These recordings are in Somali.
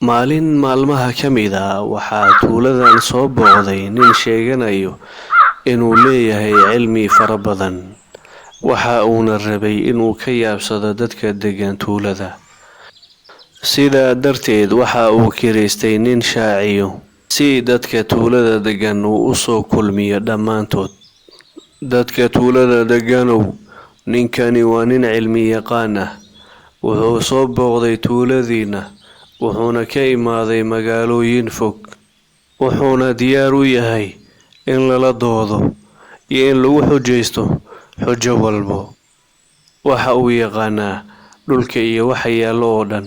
Maalin maalmaha ka mid ah waxaa tuuladan soo booqday nin sheeganayo inuu leeyahay cilmi fara badan. Waxa uuna rabay inuu ka yaabsado dadka deggan tuulada. Sidaa darteed waxa uu kireystay nin shaaciyo si dadka tuulada deggan uu u soo kulmiyo dhammaantood. Dadka tuulada degganow, ninkani waa nin cilmi yaqaan ah. Wuxuu soo booqday tuuladiina, wuxuuna ka imaaday magaalooyin fog. Wuxuuna diyaar u yahay in lala doodo iyo in lagu xujeysto xujo walbo. Waxa uu yaqaanaa dhulka iyo waxa yaallo oo dhan.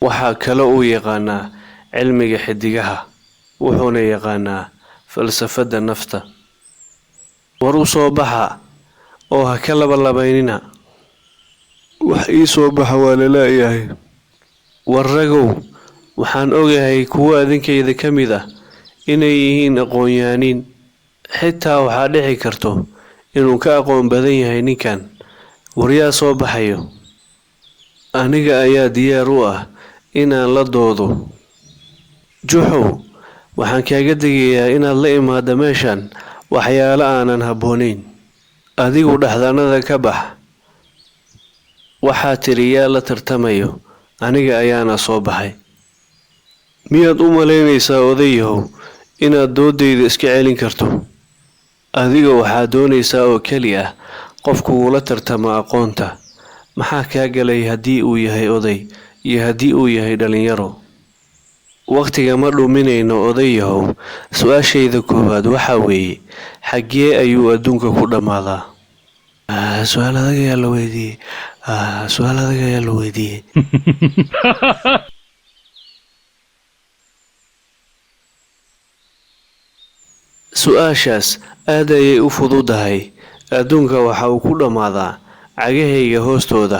Waxa kale uu yaqaanaa cilmiga xiddigaha, wuxuuna yaqaanaa falsafadda nafta. War u soo baxa oo ha ka labalabaynina. Wax ii soo baxa waa la la'yahay. War ragow, waxaan ogahay kuwo adinkayda ka mid ah inay yihiin aqoon-yahaniin. Xitaa waxaa dhici karto inuu ka aqoon badan yahay ninkan. War yaa soo baxayo? Aniga ayaa diyaar u ah inaan la doodo. Juxow, waxaan kaaga digayaa inaad la imaado meeshan waxyaalo aanan habboonayn. Adigu dhaxdanada ka bax. Waxaa tiri yaa la tartamayo, aniga ayaana soo baxay. Miyaad u malaynaysaa odayahow inaad doodayda iska celin karto? Adiga waxaad doonaysaa oo keli ah qof kugula tartama aqoonta. Maxaa kaa galay haddii uu yahay oday iyo haddii uu yahay dhalinyaro? Waqtiga ma dhuminayno odayahow. Su'aashayda koowaad waxa weeye, xaggee ayuu adduunka ku dhammaadaa? Su'aal adag ayaa la weydiiyey. Su'aal adag ayaa la weydiiyey. Su'aashaas aad ayay u fududahay. Adduunka waxa uu ku dhammaadaa cagahayga hoostooda.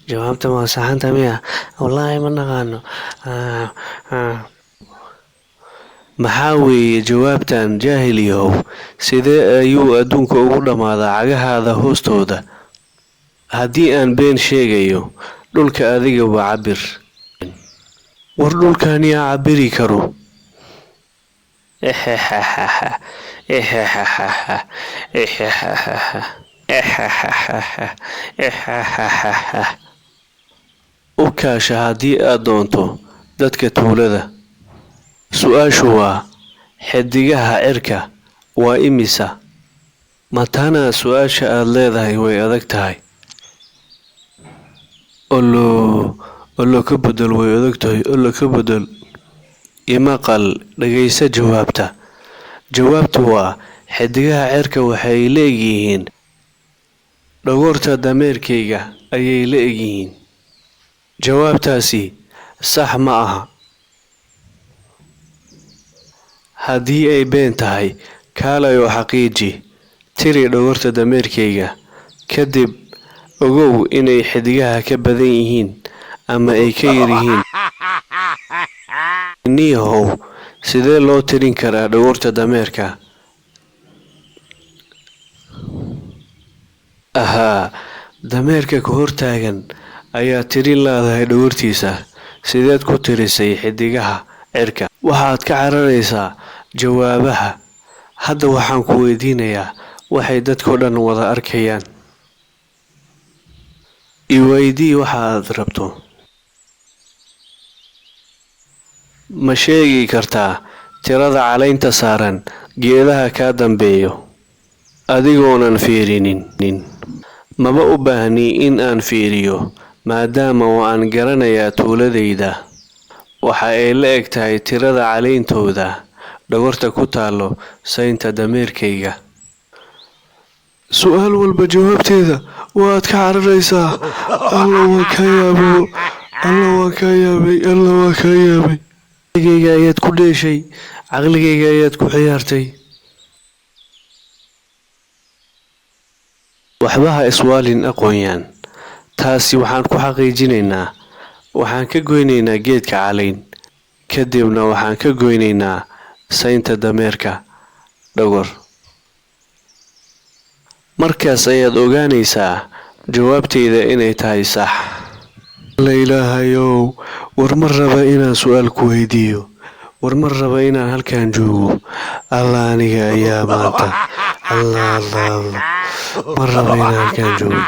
Jawaabta waa saxanta miya? Wallaahi ma naqaano. Maxaa weeye jawaabtan jaahil yahow? Sidee ayuu adduunka ugu dhammaadaa cagahaada hoostooda? Haddii aan been sheegayo, dhulka adiga waa cabbir. War dhulkan yaa cabbiri karo? U kaasha haddii aad doonto dadka tuulada. Su'aashu waa, xiddigaha cirka waa imisa? Matana su'aasha aad leedahay way adag tahay. Ollo, ollo ka beddel way adag tahay, ollo ka beddel. Ima qal, dhageysa jawaabta. Jawaabtu waa, xiddigaha cirka waxay le'egyihiin dhogorta dameerkayga ayay le'egyihiin. Jawaabtaasi sax ma aha. Haddii ay been tahay, kaalay oo xaqiiji. Tiri dhogorta dameerkayga. Kadib ogow inay xiddigaha ka badan yihiin ama ay ka yar yihiin. Niyahow, sidee loo tirin karaa dhogorta dameerka? Ahaa, dameerka ku hortaagan ayaa tirin laadahay dhogortiisa. Sideed ku tirisay xiddigaha cirka? Waxaad ka cararaysaa jawaabaha. Hadda waxaan ku weydiinayaa waxay dadkoo dhan wada arkayaan. I weydii waxa aad rabto. Ma sheegi kartaa tirada caleenta saaran geedaha kaa dambeeyo? Adigoonan fiirinin. Maba u baahni in aan fiiriyo maadaama oo aan garanayaa tuuladayda. Waxa ay la eg tahay tirada caleentooda dhogorta ku taallo saynta dameerkayga. Su'aal walba jawaabteeda waad ka cararaysaa. Alla waan kaa yaabay. Alla waan kaa yaabay. Alla waan kaa yaabay. Caqligayga ayaad ku dheeshay. Caqligayga ayaad ku ciyaartay. Waxba ha iswaalin aqoonyahan. Taasi waxaan ku xaqiijinaynaa. Waxaan ka goynaynaa geedka caleyn. Kadibna waxaan ka goynaynaa saynta dameerka dhogor. Markaas ayaad ogaanaysaa jawaabtayda inay tahay sax. Alla Ilaahayow, war ma raba inaan su'aal ku weydiiyo. War ma raba inaan halkan joogo. Alla aniga ayaa maanta. Allah Allah Allah. Ma raba inaan halkan joogo.